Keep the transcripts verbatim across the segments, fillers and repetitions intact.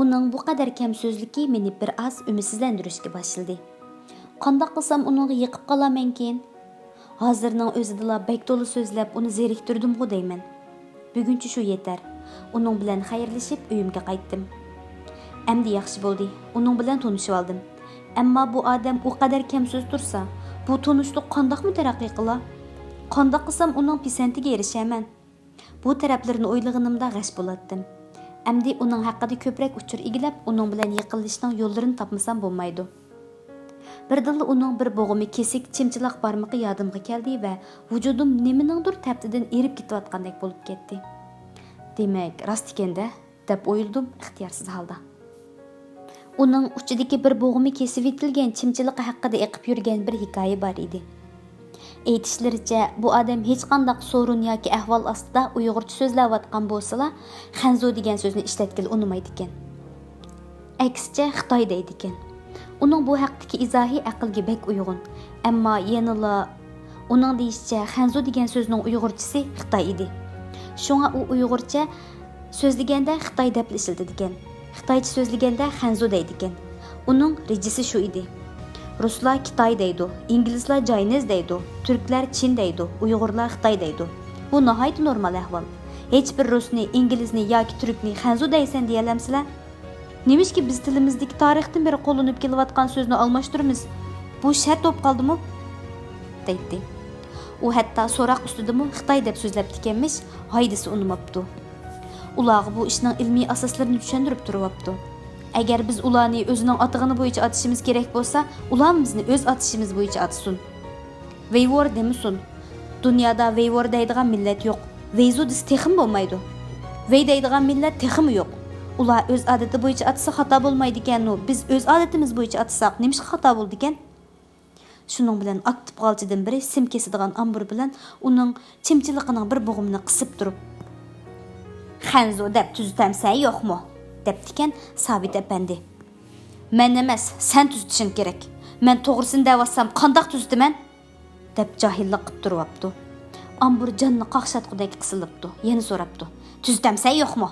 ئۇنىڭ بۇ قەدەر كەم سۆزلۈكى مېنى بىر ئاز ئۈمىدسىزلەندۈرۈشكە باشلىدى. قانداق قىلسام ئۇنىڭغا يېقىپ قالامەنكىن؟ ھازىرنىڭ ئۆزىدىلا بەك تولا سۆزلەپ، ئۇنى زېرىكتۈردۈمغۇ دەيمەن. بۈگۈنچە شۇ يېتەر. ئۇنىڭ بىلەن خەيرلىشىپ، ئۆيۈمگە قايتتىم. ئەمدى ياخشى بولدى. ئۇنىڭ بىلەن تونۇشۇۋالدىم. ئەمما بۇ ئادەم ئۇ قەدەر كەم سۆز تۇرسا، بۇ تونۇشلۇق قانداقمۇ تەرەققىي قىلا؟ قانداق قىلسام ئۇنىڭ پىسەنتىگە ئېرىشەمەن؟ بۇ تەرەپلىرىنى ئويلىغىنىمدا غەش بولاتتىم. ئەمدى ئۇنىڭ ھەققىدە كۆپرەك ئۇچۇر ئىگىلەپ، ئۇنىڭ بىلەن يېقىنلىشىشنىڭ يوللىرىنى تاپمىسام بولمايدۇ. بىردىنلا ئۇنىڭ بىر بوغۇمى كېسىك چىمچىلاق بارمىقى يادىمغا كەلدى ۋە ۋۇجۇدۇم نېمىنىڭدۇر تەپتىدىن ئېرىپ كېتىۋاتقاندەك بولۇپ كەتتى. دېمەك، راست ئىكەن-دە، دەپ ئويلىدىم ئىختىيارسىز ھالدا. ئۇنىڭ ئۇچىدىكى بىر بوغۇمى كېسىۋېتىلگەن چىمچىلىقى ھەققىدە ئېقىپ يۈرگەن بىر ھېكايە بار ئىدى. ئېيتىشلىرىچە، بۇ ئادەم ھېچقانداق سورۇن ياكى ئەھۋال ئاستىدا ئۇيغۇرچە سۆزلەۋاتقان بولسىلا، خەنزۇ دېگەن سۆزنى ئىشلەتكىلى ئۇنىمايدىكەن. ئەكسىچە، خىتاي دەيدىكەن. ئۇنىڭ بۇ ھەقتىكى ئىزاھى ئەقىلگە بەك ئۇيغۇن. ئەمما يەنىلا ئۇنىڭ دېيىشىچە، خەنزۇ دېگەن سۆزنىڭ ئۇيغۇرچىسى خىتاي ئىدى. شۇڭا ئۇ ئۇيغۇرچە سۆزلىگەندە خىتاي دەپلا ئىشلىتىدىكەن. خىتايچە سۆزلىگەندە خەنزۇ دەيدىكەن. ئۇنىڭ رېجىسى شۇ ئىدى. رۇسلار كىتاي دەيدۇ، ئىنگلىزلار جاينىز دەيدۇ، تۈركلەر چىن دەيدۇ، ئۇيغۇرلار خىتاي دەيدۇ. بۇ ناھايىتى نورمال ئەھۋال. ھېچبىر رۇسنى، ئىنگلىزنى ياكى تۈركنى خەنزۇ دەيسەن دېيەلەمسىلەر؟ نېمىشقا بىز تىلىمىزدىكى تارىختىن بېرى قوللىنىپ كېلىۋاتقان سۆزنى ئالماشتۇرىمىز؟ بۇ شەرت بولۇپ قالدىمۇ؟ دەيتتى. ئۇ ھەتتا سوراق ئۈستىدىمۇ خىتاي دەپ سۆزلەپتىكەنمىش، ھايدىسى ئۇنىماپتۇ. ئۇلارغا بۇ ئىشنىڭ ئىلمىي ئاساسلىرىنى چۈشەندۈرۈپ تۇرۇۋاپتۇ. ئەگەر بىز ئۇلارنى ئۆزىنىڭ ئاتىغىنى بويىچە ئاتىشىمىز كېرەك بولسا، ئۇلارمۇ بىزنى ئۆز ئاتىشىمىز بويىچە ئاتىسۇن. ۋېيۋور دېمىسۇن. دۇنيادا ۋېيۋور دەيدىغان مىللەت يوق. ۋېيزۇ دېسە تېخىمۇ بولمايدۇ. ۋېي دەيدىغان مىللەت تېخىمۇ يوق. ئۇلار ئۆز ئادىتى بويىچە ئاتىسا خاتا بولمايدىكەنۇ، بىز ئۆز ئادىتىمىز بويىچە ئاتىساق نېمىشقا خاتا بولىدىكەن؟ شۇنىڭ بىلەن ئاكتىپ غالچىدىن بىرى سىم كېسىدىغان ئامبۇر بىلەن ئۇنىڭ چىمچىلىقىنىڭ بىر بوغۇمىنى قىسىپ تۇرۇپ، «خەنزۇ دەپ تۈزىتەمسەن يوقمۇ؟» دەپتىكەن سابىت ئەپەندى. «مەن ئەمەس، سەن تۈزىتىشىڭ كېرەك. مەن توغرىسىنى دەۋاتسام قانداق تۈزىتىمەن؟» دەپ جاھىللىق قىپ تۇرۇۋاپتۇ. ئامبۇر جاننى قاقشاتقۇدەك قىسىلىپتۇ. يەنە سوراپتۇ. «تۈزىتەمسەن يوقمۇ؟»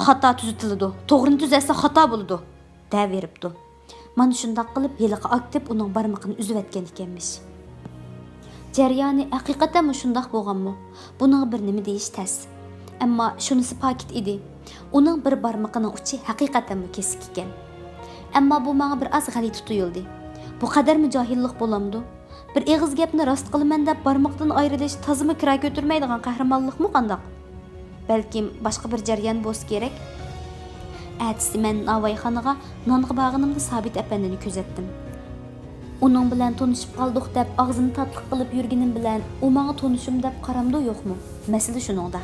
«خاتا تۈزىتىلىدۇ. توغرىنى تۈزەتسە خاتا بولىدۇ.» دەۋېرىپتۇ. مانا شۇنداق قىلىپ ھېلىقى ئاكتىپ ئۇنىڭ بارمىقىنى ئۈزۈۋەتكەن ئىكەنمىش. جەريانى ھەقىقەتەنمۇ شۇنداق بولغانمۇ؟ بۇنىڭغا بىر نېمە دېيىش تەس. ئەمما شۇنىسى پاكىت ئىدى. ئۇنىڭ بىر بارمىقىنىڭ ئۇچى ھەقىقەتەنمۇ كېسىك ئىكەن. ئەمما بۇ ماڭا بىر ئاز غەلىتە تۇيۇلدى. بۇ قەدەرمۇ جاھىللىق بولامدۇ؟ بىر ئېغىز گەپنى راست قىلىمەن دەپ بارمىقتىن ئايرىلىش تازىمۇ كىرا كۆتۈرمەيدىغان قەھرىمانلىقمۇ قانداق؟ بەلكىم باشقا بىر جەريان بولسا كېرەك. ئەتىسى مەن ناۋايخانىغا نانغا بارغىنىمدا سابىت ئەپەندىنى كۆزەتتىم. ئۇنىڭ بىلەن تونۇشۇپ قالدۇق دەپ ئاغزىنى تاتلىق قىلىپ يۈرگىنىم بىلەن ئۇ ماڭا تونۇشۇم دەپ قارامدۇ يوقمۇ؟ مەسىلە شۇنىڭدا.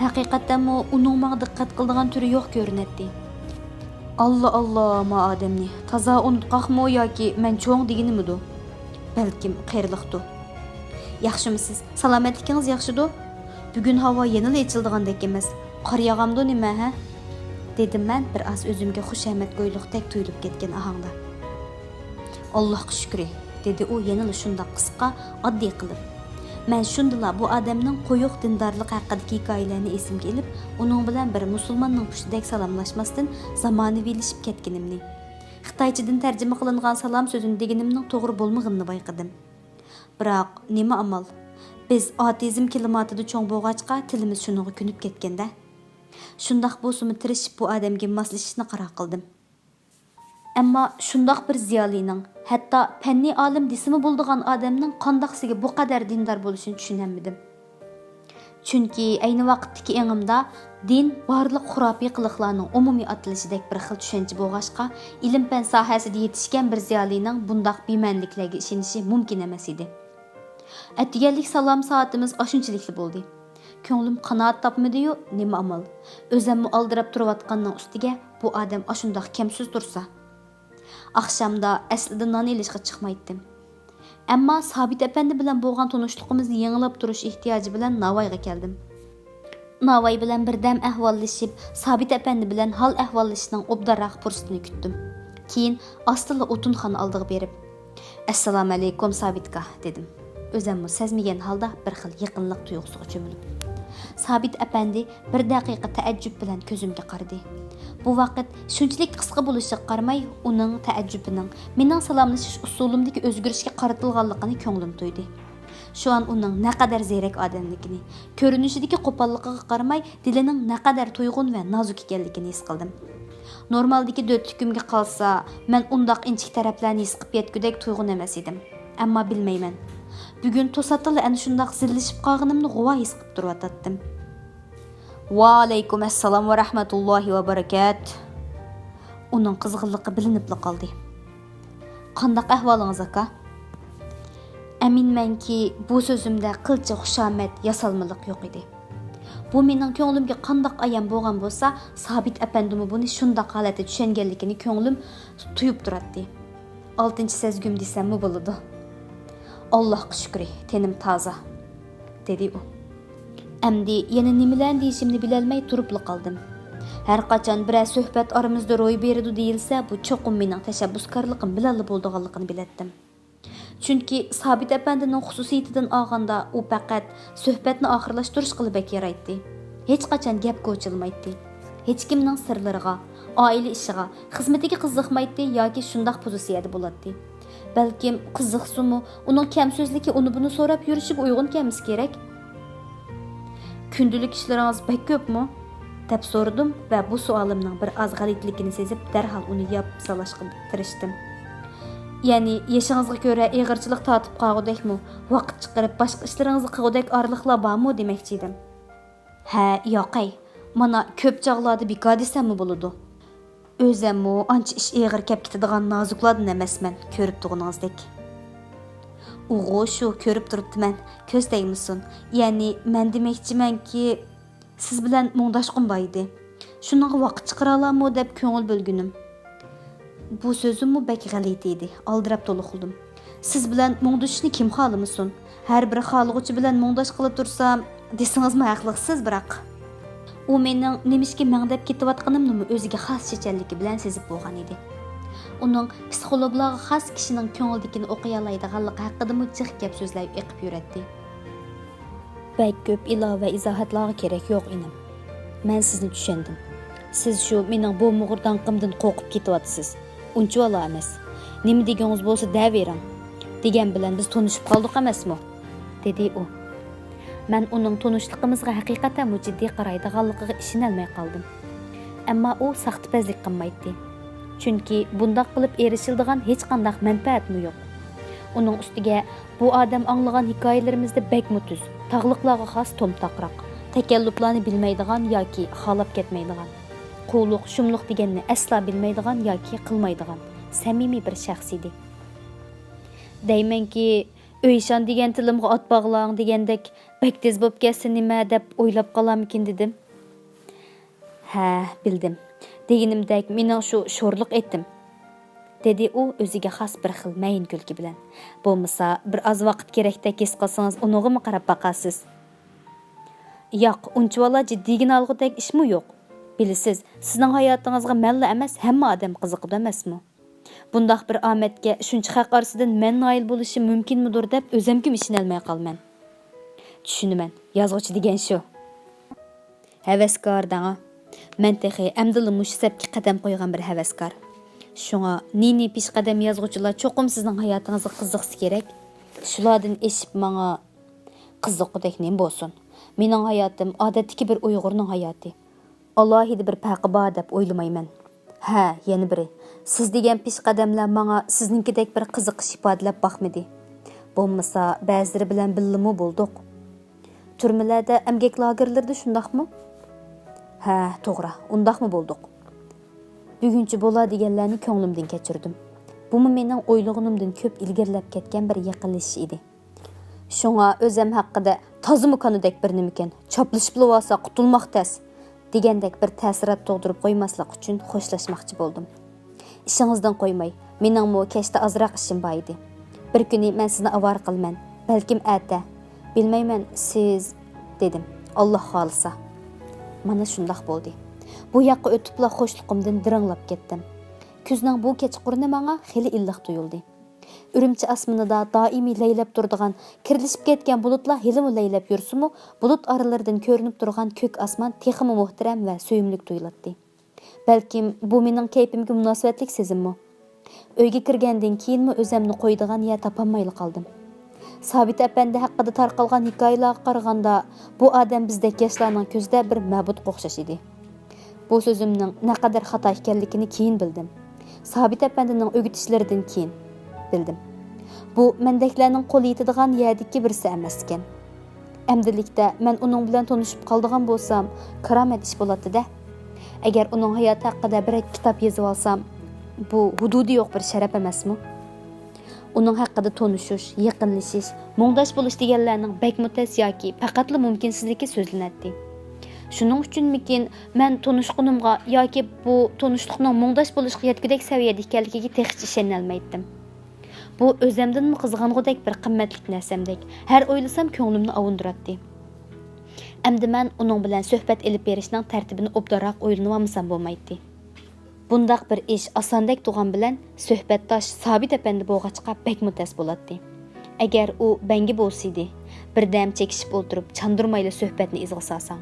ھەقىقەتەنمۇ ئۇنىڭ ماڭا دىققەت قىلىدىغان تۈرى يوق كۆرۈنەتتى. ئاللا، ئاللا، ما ئادەمنى تازا ئۇنتقاقمۇ ياكى مەن چوڭ دېگىنىمىدۇ؟ بەلكىم قېرىلىقتۇ. ياخشىمۇسىز؟ سالامەتلىكىڭىز ياخشىدۇ؟ بۈگۈن ھاۋا يەنىلا ئېچىلىدىغاندەك ئەمەس. قار ياغامدۇ نېمە، ھە؟ دېدىم مەن بىر ئاز ئۆزۈمگە خۇشامەتگويلۇقتەك تۇيۇلۇپ كەتكەن ئاھاڭدا. ئاللاھقا شۈكرى، دېدى ئۇ يەنىلا شۇنداق قىسقا، ئاددىي قىلىپ. مەن شۇندىلا بۇ ئادەمنىڭ قويۇق دىندارلىقى ھەققىدىكى ھېكايىلەرنى ئېسىمگە ئېلىپ، ئۇنىڭ بىلەن بىر مۇسۇلماننىڭ پۇشتىدەك سالاملاشماستىن زامانىۋىلىشىپ كەتكىنىمنى، خىتايچىدىن تەرجىمە قىلىنغان سالام سۆزىنى دېگىنىمنىڭ توغرا بولمىغىنىنى بايقىدىم. بىراق، نېمە ئامال؟ بىز ئاتېئىزم كىلىماتىدا چوڭ بولغاچقا، تىلىمىز شۇنىڭغا كۆنۈپ كەتكەندە. شۇنداق بولسىمۇ تىرىشىپ بۇ ئادەمگە ماسلىشىشنى قارار قىلدىم. ئەمما شۇنداق بىر زىيالىينىڭ، ھەتتا پەننىي ئالىم دېسىمۇ بولىدىغان ئادەمنىڭ قانداقسىگە بۇ قەدەر دىندار بولۇشىنى چۈشىنەلمىدىم. چۈنكى ئەينى ۋاقىتتىكى ئېڭىمدا دىن بارلىق خۇراپىي قىلىقلارنىڭ ئومۇمىي ئاتىلىشىدەك بىر خىل چۈشەنچە بولغاچقا، ئىلىم-پەن ساھەسىدە يېتىشكەن بىر زىيالىينىڭ بۇنداق بىمەنىلىكلەرگە ئىشىنىشى مۇمكىن ئەمەس ئىدى. ئەتىگەنلىك سالام سائىتىمىز ئاشۇنچىلىكلا بولدى. كۆڭلۈم قانائەت تاپمىدىيۇ، نېمە ئامال؟ ئۆزەممۇ ئالدىراپ تۇرۇۋاتقاننىڭ ئۈستىگە بۇ ئادەم ئاشۇنداق كەمسىز تۇرسا. ئاخشامدا ئەسلىدە نان ئېلىشقا چىقمايتتىم. ئەمما سابىت ئەپەندى بىلەن بولغان تونۇشلۇقىمىزنى يېڭىلاپ تۇرۇش ئېھتىياجى بىلەن ناۋايغا كەلدىم. ناۋاي بىلەن بىردەم ئەھۋاللىشىپ، سابىت ئەپەندى بىلەن ھال ئەھۋاللىشىشنىڭ ئوبدانراق پۇرسىتىنى كۈتتۈم. كېيىن ئاستىلا ئوتۇنخانا ئالدىغا بېرىپ، «ئەسسالامۇئەلەيكۇم، سابىتكا» دېدىم. ئۆزەممۇ سەزمىگەن ھالدا بىر خىل يېقىنلىق تۇيغۇسىغا چۆمۈلۈپ. سابىت ئەپەندى بىر دەقىقە تەئەججۈپ بىلەن كۆزۈمگە قارىدى. بۇ ۋاقىت شۇنچىلىك قىسقا بولۇشىغا قارىماي، ئۇنىڭ تەئەججۈپىنىڭ مېنىڭ سالاملىشىش ئۇسۇلۇمدىكى ئۆزگىرىشكە قارىتىلغانلىقىنى كۆڭلۈم تۇيدى. شۇ ئان ئۇنىڭ نەقەدەر زېرەك ئادەملىكىنى، كۆرۈنۈشىدىكى قوپاللىقىغا قارىماي، دىلىنىڭ نەقەدەر تويغۇن ۋە نازۇك ئىكەنلىكىنى ھېس قىلدىم. نورمالدىكى دۆتلۈكۈمگە قالسا، مەن ئۇنداق ئىنچىكە تەرەپلەرنى ھېس قىلىپ يەتكۈدەك تۇيغۇن ئەمەس ئىدىم. ئەمما بىلمەيمەن. بۈگۈن توساتتىنلا ئەنە شۇنداق زىللىشىپ قالغىنىمنى غۇۋا ھېس قىلىپ تۇرۇۋاتاتتىم. ۋەئەلەيكۇم ئەسسالام ۋە رەھمەتۇللاھى ۋە بەرىكات. ئۇنىڭ قىزغىنلىقى بىلىنىپلا قالدى. قانداق ئەھۋالىڭىز، ئاكا؟ ئەمىنمەنكى، بۇ سۆزۈمدە قىلچە خۇشامەت، ياسالمىلىق يوق ئىدى. بۇ مېنىڭ كۆڭلۈمگە قانداق ئايان بولغان بولسا، سابىت ئەپەندىمۇ بۇنى شۇنداق ھالەتتە چۈشەنگەنلىكىنى كۆڭلۈم تۇيۇپ تۇراتتى. ئالتىنچى سەزگۈم دېسەممۇ بولىدۇ. ئاللاھقا شۈكرى، تېنىم تازا، دېدى ئۇ. ئەمدى يەنە نېمىلەرنى دېيىشىمنى بىلەلمەي تۇرۇپلا قالدىم. ھەرقاچان بىرەر سۆھبەت ئارىمىزدا روي بېرىدۇ دېيىلسە، بۇ چوقۇم مېنىڭ تەشەببۇسكارلىقىم بىلەنلا بولىدىغانلىقىنى بىلەتتىم. چۈنكى سابىت ئەپەندىنىڭ خۇسۇسىيىتىدىن ئالغاندا، ئۇ پەقەت سۆھبەتنى ئاخىرلاشتۇرۇشقىلا بەك يارايتتى. ھېچقاچان گەپكە ئوچۇلمايتتى. ھېچكىمنىڭ سىرلىرىغا، ئائىلە ئىشىغا، خىزمىتىگە قىزىقمايتتى ياكى شۇنداق پوزىتسىيەدە بولاتتى. بەلكىم قىزىقسىمۇ، ئۇنىڭ كەم سۆزلۈكى ئۇنى-بۇنى سوراپ يۈرۈشىگە ئۇيغۇن كەلمىسە كېرەك. كۈندىلىك ئىشلىرىڭىز بەك كۆپمۇ؟ دەپ سورىدىم ۋە بۇ سوئالىمنىڭ بىر ئاز غەلىتىلىكىنى سېزىپ، دەرھال ئۇنى ياپ سالاشقا تىرىشتىم. يەنى يېشىڭىزغا كۆرە ئېغىرچىلىق تارتىپ قالغۇدەكمۇ، ۋاقىت چىقىرىپ باشقا ئىشلىرىڭىزنى قىلغۇدەك ئارىلىقلار بارمۇ دېمەكچى ئىدىم. ھە، ياقەي، مانا كۆپ چاغلاردا بىكار دېسەممۇ بولىدۇ. ئۆزەممۇ ئانچە ئىش ئېغىر كەپ كېتىدىغان نازۇكلاردىن ئەمەسمەن، كۆرۈپ تۇرغىنىڭىزدەك. ئۇغۇ شۇ، كۆرۈپ تۇرۇپتىمەن، كۆز تەگمىسۇن. يەنى مەن دېمەكچىمەنكى، سىز بىلەن مۇڭداشقۇم بار ئىدى. شۇنىڭغا ۋاقىت چىقىرالامۇ دەپ كۆڭۈل بۆلگىنىم. بۇ سۆزۈممۇ بەك غەلىتە ئىدى، ئالدىراپ تولۇقلىدىم. سىز بىلەن مۇڭدىشىشنى كىم خالىمىسۇن؟ ھەر بىر خالىغۇچى بىلەن مۇڭداشقىلى تۇرسام، دېسىڭىزمۇ ھەقلىقسىز، بىراق. ئۇ مېنىڭ نېمىشقا مەڭدەپ كېتىۋاتقىنىمنىمۇ ئۆزىگە خاس چېچەنلىكى بىلەن سېزىپ بولغان ئىدى. ئۇنىڭ پسىخولوگلارغا خاس كىشىنىڭ كۆڭلىدىكىنى ئوقۇيالايدىغانلىقى ھەققىدىمۇ جىق گەپ سۆزلەر ئېقىپ يۈرەتتى. بەك كۆپ ئىلاۋە ئىزاھاتلارغا كېرەك يوق، ئىنىم. مەن سىزنى چۈشەندىم. سىز شۇ مېنىڭ بومىغۇر داڭقىمدىن قورقۇپ كېتىۋاتىسىز. ئۇنچىۋالا ئەمەس. نېمە دېگىنىڭىز بولسا دەۋېرىڭ. دېگەن بىلەن بىز تونۇشۇپ قالدۇق ئەمەسمۇ؟ دېدى ئۇ. مەن ئۇنىڭ تونۇشلۇقىمىزغا ھەقىقەتەنمۇ جىددىي قارايدىغانلىقىغا ئىشىنەلمەي قالدىم. ئەمما ئۇ ساختىپەزلىك قىلمايتتى. چۈنكى بۇنداق قىلىپ ئېرىشىلىدىغان ھېچقانداق مەنپەئەتمۇ يوق. ئۇنىڭ ئۈستىگە بۇ ئادەم ئاڭلىغان ھېكايىلىرىمىزدە بەكمۇ تۈز، تاغلىقلارغا خاس تومتاقراق، تەكەللۇپلارنى بىلمەيدىغان ياكى خالاپ كەتمەيدىغان، قۇۋلۇق، شۇملۇق دېگەننى ئەسلا بىلمەيدىغان ياكى قىلمايدىغان سەمىمىي بىر شەخس ئىدى. دەيمەنكى، ئۆيشان دېگەن تىلىمغا ئات باغلاڭ دېگەندەك، بەك تېز بوپ كەتسە نېمە دەپ ئويلاپ قالارمىكىن دېدىم. ھە، بىلدىم. دېگىنىمدەك، مېنىڭ شۇ شورلۇق ئېتىم، دېدى ئۇ ئۆزىگە خاس بىر خىل مەيىن كۈلكە بىلەن. بولمىسا، بىر ئاز ۋاقىت كېرەكتەك ھېس قىلسىڭىز، ئۇنىڭغىمۇ قاراپ باقارسىز. ياق، ئۇنچىۋالا جىددىيگىنە ئالغۇدەك ئىشمۇ يوق. بىلىسىز، سىزنىڭ ھاياتىڭىزغا مەنلا ئەمەس، ھەممە ئادەم قىزىقىدۇ ئەمەسمۇ؟ بۇنداق بىر ئامەتكە شۇنچە خەق ئارىسىدىن مەن نايىل بولۇشۇم مۇمكىنمىدۇر دەپ ئۆزەمگىمۇ ئىشىنەلمەي قالىمەن. چۈشىنىمەن، يازغۇچى دېگەن شۇ. ھەۋەسكار دەڭا. مەن تېخى ئەمدىلا مۇشۇ سەپكە قەدەم قويغان بىر ھەۋەسكار. شۇڭا نى-نى پېشقەدەم يازغۇچىلار چوقۇم سىزنىڭ ھاياتىڭىزغا قىزىقسا كېرەك. شۇلاردىن ئېشىپ ماڭا قىزىققۇدەك نېمە بولسۇن؟ مېنىڭ ھاياتىم ئادەتتىكى بىر ئۇيغۇرنىڭ ھاياتى. ئالاھىدە بىر پەرقى بار دەپ ئويلىمايمەن. ھە، يەنە بىرى، سىز دېگەن پېشقەدەملەر ماڭا سىزنىڭكىدەك بىر قىزىقىش ئىپادىلەپ باقمىدى. بولمىسا، بەزىلىرى بىلەن بىللىمۇ بولدۇق. تۈرمىلەردە، ئەمگەك لاگېرلىرىدا شۇنداقمۇ؟ ھە، توغرا، ئۇنداقمۇ بولدۇق. بۈگۈنچە بولا دېگەنلەرنى كۆڭلۈمدىن كەچۈردۈم. بۇمۇ مېنىڭ ئويلىغىنىمدىن كۆپ ئىلگىرىلەپ كەتكەن بىر يېقىنلىشىش ئىدى. شۇڭا ئۆزەم ھەققىدە تازىمۇ كانىدەك بىر نېمىكەن، چاپلىشىپلا بولسا قۇتۇلماق تەس، دېگەندەك بىر تەسىرات تۇغدۇرۇپ قويماسلىق ئۈچۈن خوشلاشماقچى بولدۇم. ئىشىڭىزدىن قويماي، مېنىڭمۇ كەچتە ئازراق ئىشىم بار ئىدى. بىر كۈنى مەن سىزنى ئاۋارە قىلىمەن، بەلكىم ئەتە. بىلمەيمەن، سىز، دېدىم، ئاللا خالىسا. مانا شۇنداق بولدى. بۇ ياققا ئۆتۈپلا خۇشلۇقۇمدىن دىرىڭلاپ كەتتىم. كۈزنىڭ بۇ كەچقۇرۇنى ماڭا خېلى ئىللىق تۇيۇلدى. ئۈرۈمچى ئاسمىنىدا دائىمىي لەيلەپ تۇرىدىغان، كىرلىشىپ كەتكەن بۇلۇتلار ھېلىمۇ لەيلەپ يۈرسىمۇ، بۇلۇت ئارىلىرىدىن كۆرۈنۈپ تۇرغان كۆك ئاسمان تېخىمۇ مۆھتەرەم ۋە سۆيۈملۈك تۇيۇلاتتى. بەلكىم بۇ مېنىڭ كەيپىمگە مۇناسىۋەتلىك سېزىممۇ؟ ئۆيگە كىرگەندىن كېيىنمۇ ئۆزەمنى قويىدىغان يەر تاپالمايلا قالدىم. سابىت ئەپەندى ھەققىدە تارقالغان ھېكايىلەرگە قارىغاندا، بۇ ئادەم بىزدەك ياشلارنىڭ كۆزىدە بىر مەبۇدقا ئوخشاش ئىدى. بۇ سۆزۈمنىڭ نەقەدەر خاتا ئىكەنلىكىنى كېيىن بىلدىم. سابىت ئەپەندىنىڭ ئۆگىتىشلىرىدىن كېيىن بىلدىم. بۇ مەندەكلەرنىڭ قولى يېتىدىغان يەردىكى بىرسى ئەمەس ئىكەن. ئەمدىلىكتە مەن ئۇنىڭ بىلەن تونۇشۇپ قالىدىغان بولسام، كارامەت ئىش بولاتتى-دە. ئەگەر ئۇنىڭ ھاياتى ھەققىدە بىرەر كىتاب يېزىۋالسام، بۇ ھۇدۇدى يوق بىر شەرەپ ئەمەسمۇ؟ ئۇنىڭ ھەققىدە تونۇشۇش، يېقىنلىشىش، مۇڭداش بولۇش دېگەنلەرنىڭ بەكمۇ تەس ياكى پەقەتلا مۇمكىنسىزلىكى سۆزلىنەتتى. شۇنىڭ ئۈچۈنمىكىن، مەن تونۇشقىنىمغا ياكى بۇ تونۇشلۇقنىڭ مۇڭداش بولۇشقا يەتكۈدەك سەۋىيەدە ئىكەنلىكىگە تېخىچە ئىشىنەلمەيتتىم. بۇ ئۆزەمدىنمۇ قىزغانغۇدەك بىر قىممەتلىك نەرسەمدەك، ھەر ئويلىسام كۆڭلۈمنى ئاۋۇندۇراتتى. ئەمدى مەن ئۇنىڭ بىلەن سۆھبەت ئېلىپ بېرىشنىڭ تەرتىپىنى ئوبدانراق ئويلىنىۋالمىسام بولمايتتى. بۇنداق بىر ئىش ئاساندەك تۇغان بىلەن سۆھبەتداش سابىت ئەپەندى بولغاچقا بەكمۇ تەس بولاتتى. ئەگەر ئۇ بەڭگى بولسىدى، بىردەم چېكىشىپ ئولتۇرۇپ چاندۇرمايلا سۆھبەتنى ئىزغا سالساڭ.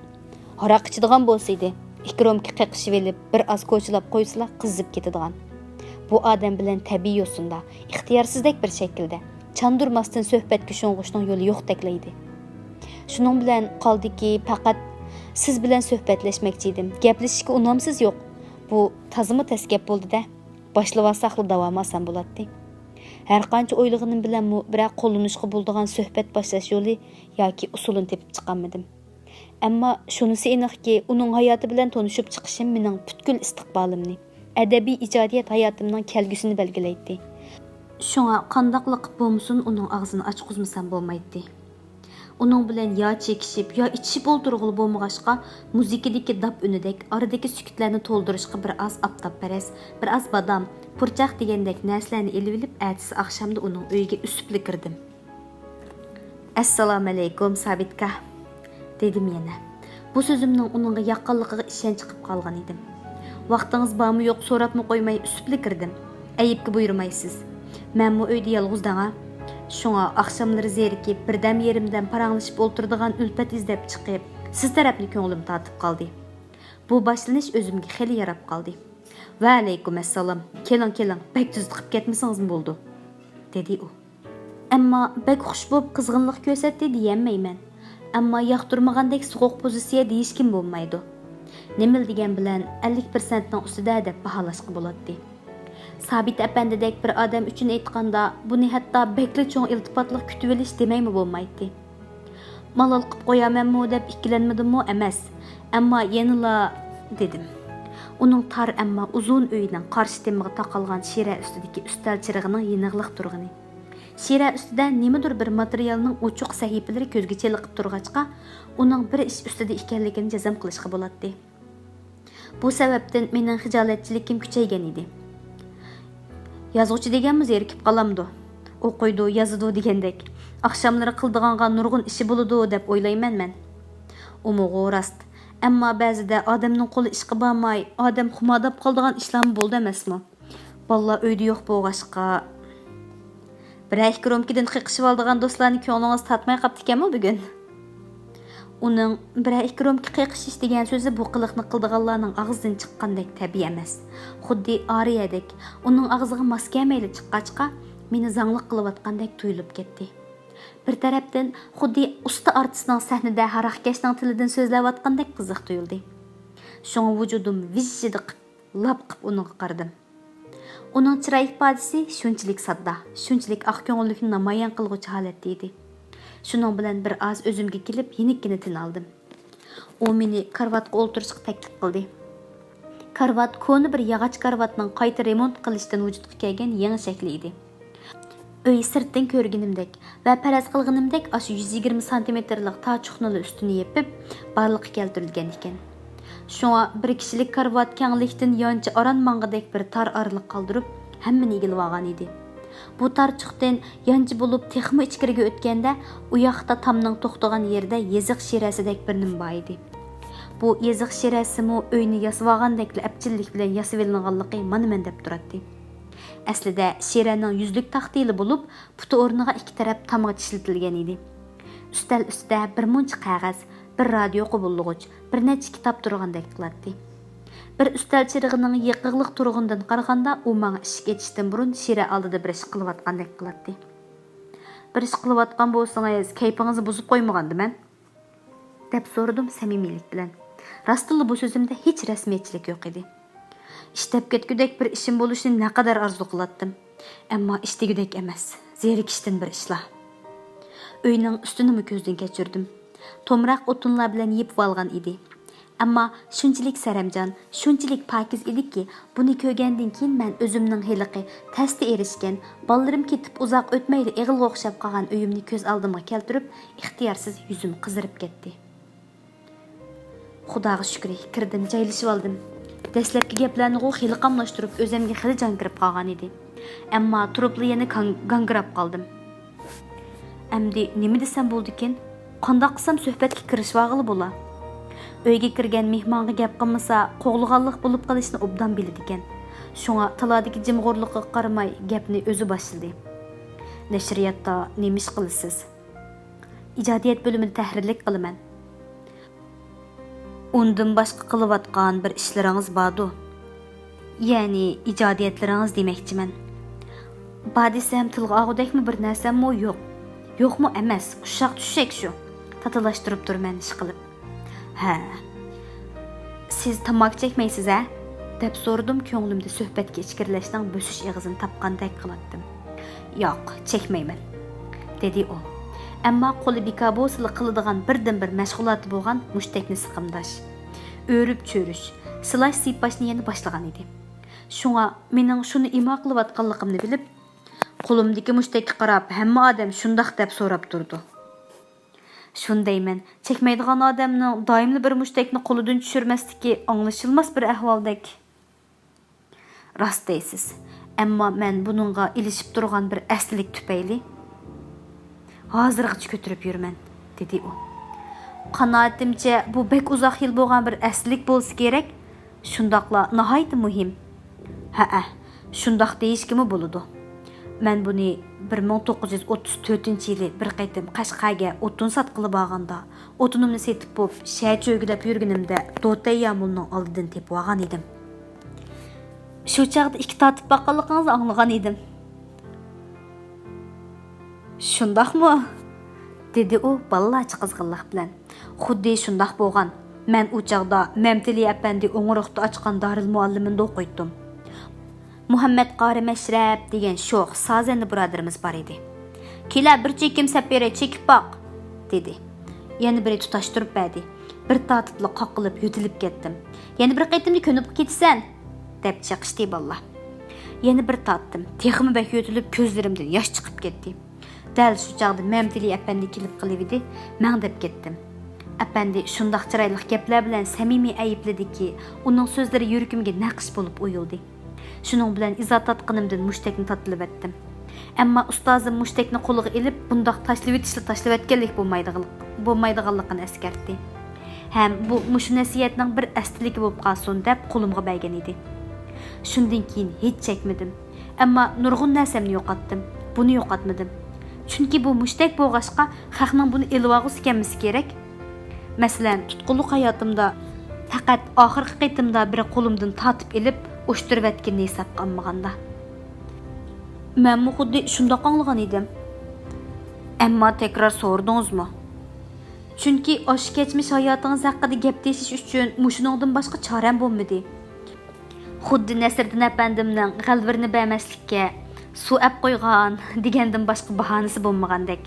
ھاراق ئىچىدىغان بولسىدى، ئىككى رومكا قېقىشىۋېلىپ بىر ئاز كوچىلاپ قويسىلا قىزىپ كېتىدىغان. بۇ ئادەم بىلەن تەبىئىي يوسۇندا، ئىختىيارسىزدەك بىر شەكىلدە، چاندۇرماستىن سۆھبەتكە شۇڭغۇشنىڭ يولى يوقتەكلا ئىدى. شۇنىڭ بىلەن قالدىكى پەقەت سىز بىلەن سۆھبەتلەشمەكچى ئىدىم، گەپلىشىشكە ئۇنامسىز يوق. بۇ تازىمۇ تەس گەپ بولدى-دە. باشلىۋالساقلا داۋامى ئاسان بولاتتى. ھەرقانچە ئويلىغىنىم بىلەنمۇ بىرەر قوللىنىشقا بولىدىغان سۆھبەت باشلاش يولى ياكى ئۇسۇلىنى تېپىپ چىقالمىدىم. ئەمما شۇنىسى ئېنىقكى، ئۇنىڭ ھاياتى بىلەن تونۇشۇپ چىقىشىم مېنىڭ پۈتكۈل ئىستىقبالىمنى، ئەدەبىي ئىجادىيەت ھاياتىمنىڭ كەلگۈسىنى بەلگىلەيتتى. شۇڭا قانداقلا قىپ بولمىسۇن، ئۇنىڭ ئاغزىنى ئاچقۇزمىسام بولمايتتى. ئۇنىڭ بىلەن يا چېكىشىپ، يا ئىچىشىپ ئولتۇرغىلى بولمىغاچقا، مۇزىكىدىكى داپ ئۈنىدەك ئارىدىكى سۈكۈتلەرنى تولدۇرۇشقا بىر ئاز ئاپتاپپەرەس، بىر ئاز بادام، پۇرچاق دېگەندەك نەرسىلەرنى ئېلىۋېلىپ، ئەتىسى ئاخشامدا ئۇنىڭ ئۆيىگە ئۈسۈپلا كىردىم. «ئەسسالامۇئەلەيكۇم، سابىتكا.» دېدىم يەنە. بۇ سۆزۈمنىڭ ئۇنىڭغا ياققانلىقىغا ئىشەنچ قىپ قالغان ئىدىم. ۋاقتىڭىز بارمۇ يوق سوراپمۇ قويماي ئۈسۈپلا كىردىم. ئەيىبكە بۇيرۇمايسىز. مەنمۇ ئۆيدە يالغۇز دەڭا. شۇڭا ئاخشاملىرى زېرىكىپ، بىردەم يېرىمدەم پاراڭلىشىپ ئولتۇرىدىغان ئۈلپەت ئىزدەپ چىقىپ، سىز تەرەپنى كۆڭلۈم تارتىپ قالدى. بۇ باشلىنىش ئۆزۈمگە خېلى ياراپ قالدى. «ۋەئەلەيكۇم ئەسسالام. كېلىڭ، كېلىڭ، بەك تۈز قىپ كەتمىسىڭىزمۇ بولىدۇ»، دېدى ئۇ. ئەمما بەك خۇش بولۇپ قىزغىنلىق كۆرسەتتى دېيەلمەيمەن. ئەمما ياقتۇرمىغاندەك سوغۇق پوزىتسىيە دېيىشكىمۇ بولمايدۇ. نېمىلا دېگەن بىلەن ئەللىك پىرسەنتنىڭ ئۈستىدە دەپ باھالاشقا بولاتتى. سابىت ئەپەندىدەك بىر ئادەم ئۈچۈن ئېيتقاندا، بۇنى ھەتتا بەكلا چوڭ ئىلتىپاتلىق كۈتۈۋېلىش دېمەيمۇ بولمايتتى. مالال قىپ قويامەنمۇ دەپ ئىككىلەنمىدىممۇ ئەمەس، ئەمما يەنىلا دېدىم. ئۇنىڭ تار، ئەمما ئۇزۇن ئۆيىنىڭ قارشى تېمىغا تاقالغان شىرە ئۈستىدىكى ئۈستەل چىرىغىنىڭ يېنىقلىق تۇرغىنى. شىرە ئۈستىدە نېمىدۇر بىر ماتېرىيالنىڭ ئوچۇق سەھىپىلىرى كۆزگە چېلىقىپ تۇرغاچقا، ئۇنىڭ بىر ئىش ئۈستىدە ئىكەنلىكىنى جەزم قىلىشقا بولاتتى. بۇ سەۋەبتىن مېنىڭ خىجالەتچىلىكىم كۈچەيگەن ئىدى. يازغۇچى دېگەنمۇ زېرىكىپ قالامدۇ؟ ئوقۇيدۇ، يازىدۇ دېگەندەك، ئاخشاملىرى قىلىدىغانغا نۇرغۇن ئىشى بولىدۇ دەپ ئويلايمەن مەن. ئۇمۇغۇ راست. ئەمما بەزىدە ئادەمنىڭ قولى ئىشقا بارماي، ئادەم خۇمارداپ قالىدىغان ئىشلارمۇ بولىدۇ ئەمەسمۇ؟ بالىلار ئۆيدە يوق بولغاچقا، بىرەر ئىككى رومكىدىن قېقىشىۋالىدىغان دوستلارنى كۆڭلىڭىز تارتماي قاپتىكەنمۇ بۈگۈن؟ ئۇنىڭ بىرەر ئىككى رومكا قېقىشىش دېگەن سۆزى بۇ قىلىقنى قىلىدىغانلارنىڭ ئاغزىدىن چىققاندەك تەبىئىي ئەمەس. خۇددى ئارىيەدەك، ئۇنىڭ ئاغزىغا ماس كەلمەيلا چىققاچقا، مېنى زاڭلىق قىلىۋاتقاندەك تۇيۇلۇپ كەتتى. بىر تەرەپتىن، خۇددى ئۇستا ئارتىسنىڭ سەھنىدە ھاراقكەشنىڭ تىلىدىن سۆزلەۋاتقاندەك قىزىق تۇيۇلدى. شۇڭا ۋۇجۇدۇم ۋىژژىدە قىپ، لاپ قىپ ئۇنىڭغا قارىدىم. ئۇنىڭ چىراي ئىپادىسى شۇنچىلىك ساددا، شۇنچىلىك ئاق كۆڭۈللۈكنى نامايان قىلغۇچى ھالەتتە ئىدى. شۇنىڭ بىلەن بىر ئاز ئۆزۈمگە كېلىپ، يېنىككىنە تىن ئالدىم. ئۇ مېنى كارىۋاتقا ئولتۇرۇشقا تەكلىپ قىلدى. كارىۋات كونا بىر ياغاچ كارىۋاتنىڭ قايتا رېمونت قىلىشتىن ۋۇجۇدقا كەلگەن يېڭى شەكلى ئىدى. ئۆي سىرتتىن كۆرگىنىمدەك ۋە پەرەز قىلغىنىمدەك ئاشۇ يۈز يىگىرمە سانتىمېتىرلىق تار چۇخنىلا ئۈستىنى يېپىپ، بارلىققا كەلتۈرۈلگەن ئىكەن. شۇڭا بىر كىشىلىك كارىۋات كەڭلىكتىن يانچە ئاران ماڭغۇدەك بىر تار ئارىلىق قالدۇرۇپ، ھەممىنى ئىگىلىۋالغان ئىدى. بۇ تار چۇختىن يانچە بولۇپ تېخىمۇ ئىچكىرىگە ئۆتكەندە، ئۇ ياقتا تامنىڭ توختىغان يېرىدە يېزىق شىرەسىدەك بىر نېمە بار ئىدى. بۇ يېزىق شىرەسىمۇ ئۆينى ياسىۋالغاندەكلا ئەپچىللىك بىلەن ياسىۋېلىنغانلىقى مانا مەن دەپ تۇراتتى. ئەسلىدە شىرەنىڭ يۈزلۈك تاختىيىلا بولۇپ، پۇتى ئورنىغا ئىككى تەرەپ تامغىچە ئىشلىتىلگەن ئىدى. ئۈستەل ئۈستىدە بىر مۇنچە قەغەز، بىر رادىيو قوبۇللىغۇچ، بىر نەچچە كىتاب تۇرغاندەك قىلاتتى. بىر ئۈستەل چىرىغىنىڭ يېقىقلىق تۇرغىنىدىن قارىغاندا، ئۇ ماڭا ئىشىك ئېچىشتىن بۇرۇن شىرە ئالدىدا بىر ئىش قىلىۋاتقاندەك قىلاتتى. بىر ئىش قىلىۋاتقان بولسىڭىز، كەيپىڭىزنى بۇزۇپ قويمىغاندىمەن؟ دەپ سورىدىم سەمىمىيلىك بىلەن. راستتىنلا بۇ سۆزۈمدە ھېچ رەسمىيەتچىلىك يوق ئىدى. ئىش دەپ كەتكۈدەك بىر ئىشىم بولۇشىنى نەقەدەر ئارزۇ قىلاتتىم. ئەمما ئىش دېگۈدەك ئەمەس، زېرىكىشتىن بىر ئىشلار. ئۆينىڭ ئۈستىنىمۇ كۆزدىن كەچۈردۈم. تومراق ئوتۇنلار بىلەن يېپىۋالغان ئىدى. ئەمما شۇنچىلىك سەرەمجان، شۇنچىلىك پاكىز ئىدىكى، بۇنى كۆرگەندىن كېيىن مەن ئۆزۈمنىڭ ھېلىقى تەستە ئېرىشكەن، بالىلىرىم كېتىپ ئۇزاق ئۆتمەيلا ئېغىلغا ئوخشاپ قالغان ئۆيۈمنى كۆز ئالدىمغا كەلتۈرۈپ، ئىختىيارسىز يۈزۈم قىزىرىپ كەتتى. خۇداغا شۈكرى، كىردىم، جايلىشىۋالدىم. دەسلەپكى گەپلەرنىغۇ خېلى قاملاشتۇرۇپ، ئۆزەمگە خېلى جان كىرىپ قالغان ئىدى. ئەمما تۇرۇپلا يەنە گاڭ-، گاڭگىراپ قالدىم. ئەمدى نېمە دېسەم بولىدىكىن؟ قانداق قىلسام سۆھبەتكە كىرىشىۋالغىلى بولا؟ ئۆيگە كىرگەن مېھمانغا گەپ قىلمىسا، قوغلىغانلىق بولۇپ قېلىشنى ئوبدان بىلىدىكەن. شۇڭا تالادىكى جىمغۇرلۇققا قارىماي، گەپنى ئۆزى باشلىدى. نەشرىياتتا نېمە ئىش قىلىسىز؟ ئىجادىيەت بۆلۈمىدە تەھرىرلىك قىلىمەن. ئۇندىن باشقا قىلىۋاتقان بىر ئىشلىرىڭىز باردۇ؟ يەنى ئىجادىيەتلىرىڭىز دېمەكچىمەن. بار دېسەم تىلغا ئالغۇدەكمۇ بىر نەرسەممۇ يوق. يوقمۇ ئەمەس، ئۇششاق چۈششەك شۇ. تاتىلاشتۇرۇپ تۇرىمەن ئىشقىلىپ. ھە. سىز تاماكا چەكمەيسىز ھە؟ دەپ سورىدىم، كۆڭلۈمدە سۆھبەتكە ئىچكىرىلەشنىڭ بۆسۈش ئېغىزىنى تاپقاندەك قىلاتتىم. ياق، چەكمەيمەن، دېدى ئۇ. ئەمما قولى بىكار بولسىلا قىلىدىغان بىردىنبىر مەشغۇلاتى بولغان مۇشتەكنى سىقىمداش، ئۆرۈپ چۆرۈش، سىلاش سىيپاشنى يەنە باشلىغان ئىدى. شۇڭا مېنىڭ شۇنى ئىما قىلىۋاتقانلىقىمنى بىلىپ، قولۇمدىكى مۇشتەككە قاراپ ھەممە ئادەم شۇنداق دەپ سوراپ تۇرىدۇ. شۇنى دەيمەن، چەكمەيدىغان ئادەمنىڭ دائىملا بىر مۇشتەكنى قولىدىن چۈشۈرمەسلىكى ئاڭلىشىلماس بىر ئەھۋالدەك. راست دەيسىز، ئەمما مەن بۇنىڭغا ئېلىشىپ تۇرغان بىر ئەستىلىك تۈپەيلى ھازىرغىچە كۆتۈرۈپ يۈرىمەن، دېدى ئۇ. قانائىتىمچە، بۇ بەك ئۇزاق يىل بولغان بىر ئەستىلىك بولسا كېرەك، شۇنداقلا ناھايىتى مۇھىم. ھەئە، شۇنداق دېيىشكىمۇ بولىدۇ. مەن بۇنى بىر مىڭ توققۇز يۈز ئوتتۇز تۆتىنچى يىلى بىر قېتىم قەشقەرگە ئوتۇن ساتقىلى بارغاندا، ئوتۇنۇمنى سېتىپ بوپ، شەھەر چۆرگۈلەپ يۈرگىنىمدە دوتەي يامۇلنىڭ ئالدىدىن تېپىۋالغان ئىدىم. شۇ چاغدا ئىككى تارتىپ باققانلىقىڭىزنى ئاڭلىغان ئىدىم. شۇنداقمۇ؟ دېدى ئۇ بالىلارچە قىزغىنلىق بىلەن. خۇددى شۇنداق بولغان. مەن ئۇ چاغدا مەمتىلى ئەپەندى ئوڭرۇقتا ئاچقان دارىلمۇئەللىمىندا ئوقۇيتتۇم. مۇھەممەد قارى مەشرەپ دېگەن شوخ سازەندە بۇرادىرىمىز بار ئىدى. كېلە، بىر چېكىم سەپ بېرەي، چېكىپ باق، دېدى. يەنە بىرى تۇتاشتۇرۇپ بەردى. بىر تارتىپلا قاققىلىپ يۆتىلىپ كەتتىم. يەنە بىر قېتىمدا كۆنۈپ كېتىسەن، دەپ چېقىشتى بالىلار. يەنە بىر تارتتىم. تېخىمۇ بەك يۆتىلىپ، كۆزلىرىمدىن ياش چىقىپ كەتتى. دەل شۇ چاغدا مەمتىلى ئەپەندى كېلىپ قېلىۋىدى، مەڭدەپ كەتتىم. ئەپەندى شۇنداق چىرايلىق گەپلەر بىلەن سەمىمىي ئەيىبلىدىكى، ئۇنىڭ سۆزلىرى يۈرىكىمگە نەقىش بولۇپ ئويۇلدى. شۇنىڭ بىلەن ئىزا تارتقىنىمدىن مۇشتەكنى تارتىلىۋەتتىم. ئەمما ئۇستازىم مۇشتەكنى قولىغا ئېلىپ، بۇنداق تاشلىۋېتىشلا تاشلىۋەتكەنلىك بولمايدىغانلىق-، بولمايدىغانلىقىنى ئەسكەرتتى. ھەم بۇ مۇشۇ نەسىھەتنىڭ بىر ئەستىلىكى بولۇپ قالسۇن دەپ قولۇمغا بەرگەن ئىدى. شۇندىن كېيىن ھېچ چەكمىدىم. ئەمما نۇرغۇن نەرسەمنى يوقاتتىم. بۇنى يوقاتمىدىم. چۈنكى بۇ مۇشتەك بولغاچقا، خەقنىڭ بۇنى ئېلىۋالغۇسى كەلمىسە كېرەك. مەسىلەن، تۇتقۇنلۇق ھاياتىمدا پەقەت ئاخىرقى قېتىمدا بىرى قولۇمدىن تارتىپ ئېلىپ، ئۇشتۇرۇۋەتكىنىنى ھېسابقا ئالمىغاندا. مەنمۇ خۇددى شۇنداق ئاڭلىغان ئىدىم. ئەمما تەكرار سورىدىڭىزمۇ؟ چۈنكى ئاشۇ كەچمىش ھاياتىڭىز ھەققىدە گەپ تېشىش ئۈچۈن مۇشۇنىڭدىن باشقا چارەم بولمىدى. خۇددى نەسىردىن ئەپەندىمنىڭ غەلۋىرنى بەرمەسلىككە سۇ ئەپ قويغان دېگەندىن باشقا باھانىسى بولمىغاندەك.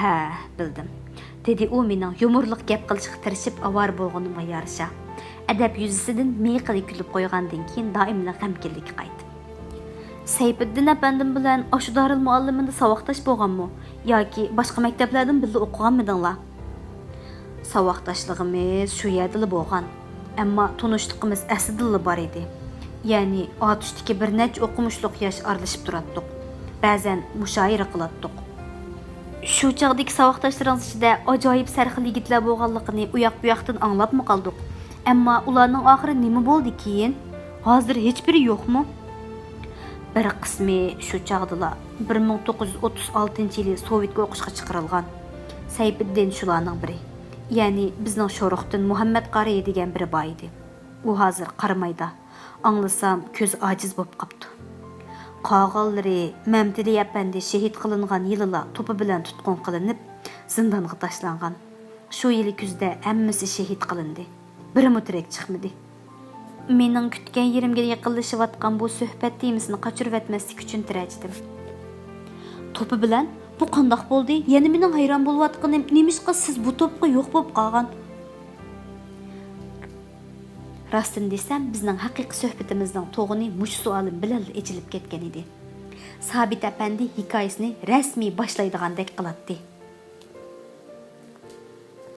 ھە، بىلدىم، دېدى ئۇ مېنىڭ يۇمۇرلۇق گەپ قىلىشقا تىرىشىپ ئاۋارە بولغىنىمغا يارىشا. ئەدەپ يۈزىسىدىن مىيىقىدە كۈلۈپ قويغاندىن كېيىن دائىملا غەمكىنلىككە قايتىپ. سەيپىددىن ئەپەندىم بىلەن ئاشۇ دارىلمۇئەللىمىندا ساۋاقداش بولغانمۇ ياكى باشقا مەكتەپلەردىمۇ بىللە ئوقۇغانمىدىڭلار؟ ساۋاقداشلىقىمىز شۇ يەردىلا بولغان، ئەمما تونۇشلۇقىمىز ئەسلىدىنلا بار ئىدى. يەنى ئاتۇشتىكى بىر نەچچە ئوقۇمۇشلۇق ياش ئارىلىشىپ تۇراتتۇق، بەزەن مۇشائىرە قىلاتتۇق. شۇ چاغدىكى ساۋاقداشلىرىڭىز ئىچىدە ئاجايىپ سەرخىل يىگىتلەر بولغانلىقىنى ئۇياق-بۇياقتىن ئاڭلاپمۇ قالدۇق. ئەمما ئۇلارنىڭ ئاخىرى نېمە بولدى كېيىن؟ ھازىر ھېچبىرى يوقمۇ؟ بىر قىسمى شۇ چاغدىلا، بىر مىڭ توققۇز يۈز ئوتتۇز ئالتىنچى يىلى سوۋېتكە ئوقۇشقا چىقىرىلغان سەيپىددىن شۇلارنىڭ بىرى، يەنى بىزنىڭ شورۇقتىن مۇھەممەد قارىي دېگەن بىرى بار ئىدى. ئۇ ھازىر قارامايدا. ئاڭلىسام، كۆزى ئاجىز بولۇپ قاپتۇ. قالغانلىرى مەمتىلى ئەپەندى شېھىت قىلىنغان يىلىلا توپا بىلەن تۇتقۇن قىلىنىپ، زىندانغا تاشلانغان. شۇ يىلى كۈزدە ھەممىسى شېھىت قىلىندى. بىرىمۇ تىرىك چىقمىدى. مېنىڭ كۈتكەن يېرىمگە يېقىنلىشىۋاتقان بۇ سۆھبەت تېمىسىنى قاچۇرۇۋەتمەسلىك ئۈچۈن تىرەجىدىم. توپا بىلەن؟ بۇ قانداق بولدى؟ يەنە مېنىڭ ھەيران بولۇۋاتقىنىم، نېمىشقا سىز بۇ توپقا يوق بولۇپ قالغان؟ راستىنى دېسەم، بىزنىڭ ھەقىقىي سۆھبىتىمىزنىڭ توغىنى مۇشۇ سوئالىم بىلەنلا ئېچىلىپ كەتكەن ئىدى. سابىت ئەپەندى ھېكايىسىنى رەسمىي باشلايدىغاندەك قىلاتتى.